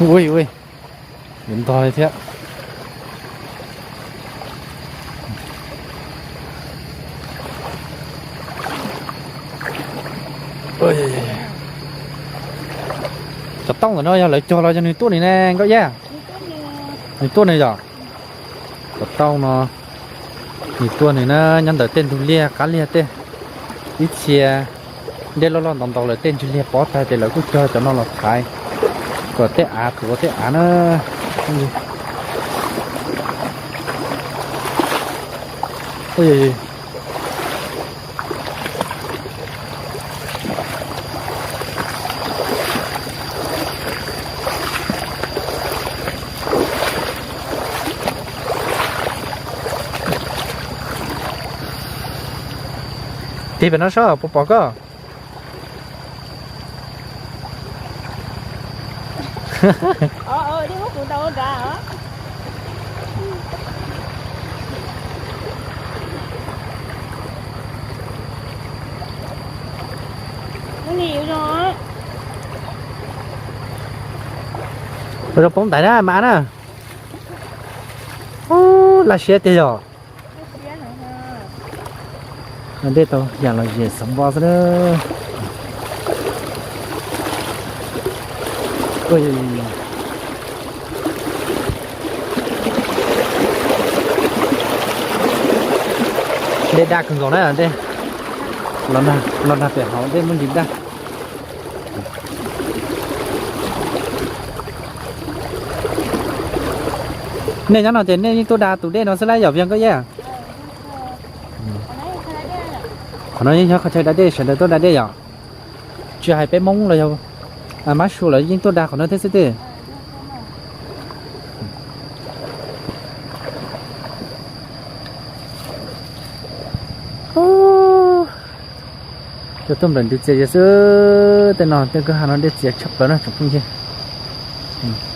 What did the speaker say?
Ui, ui, yuav ntog li thiab. Cov taub ntawm no yog lawv cog los yog nws tuaj nws ne Nkauj Iab? Nws tuaj nws yom? Cov taub no nws tuaj nws na, nyob ntawm tej ntug liaj qab liaj tej. Ib txhia dej loj loj ntau ntau lawm tej ntug liaj pob tag ces lawv kuj cog cov no los thaiv kom tej av tuav tej av na. Tig pem no saib puas pom koj. Ua zoo poob ntaiv na mas na. Laj siab tiag yog. Dej tau yam los zem xeev vo xwb na. Dej daj kawg nkaus na, dej los nag pem hauv dej muaj ntsis daj. Nej nyob no ces nej yeej tuaj da tus dej no xwb lawm yom Vias Nkauj Iab? Qhov no yeej yog qhov chaw da dej, sawv daws tuaj da dej yom? Tsis hais peb Hmoob los yog Mab Su lawv yeej tuaj da qhov no thiab xwb tiag. Cov tuaj nplawm ntws txias yog xwb, tej no tej kwj ha no dej txias tshaj plaws na tsoom phooj ywg.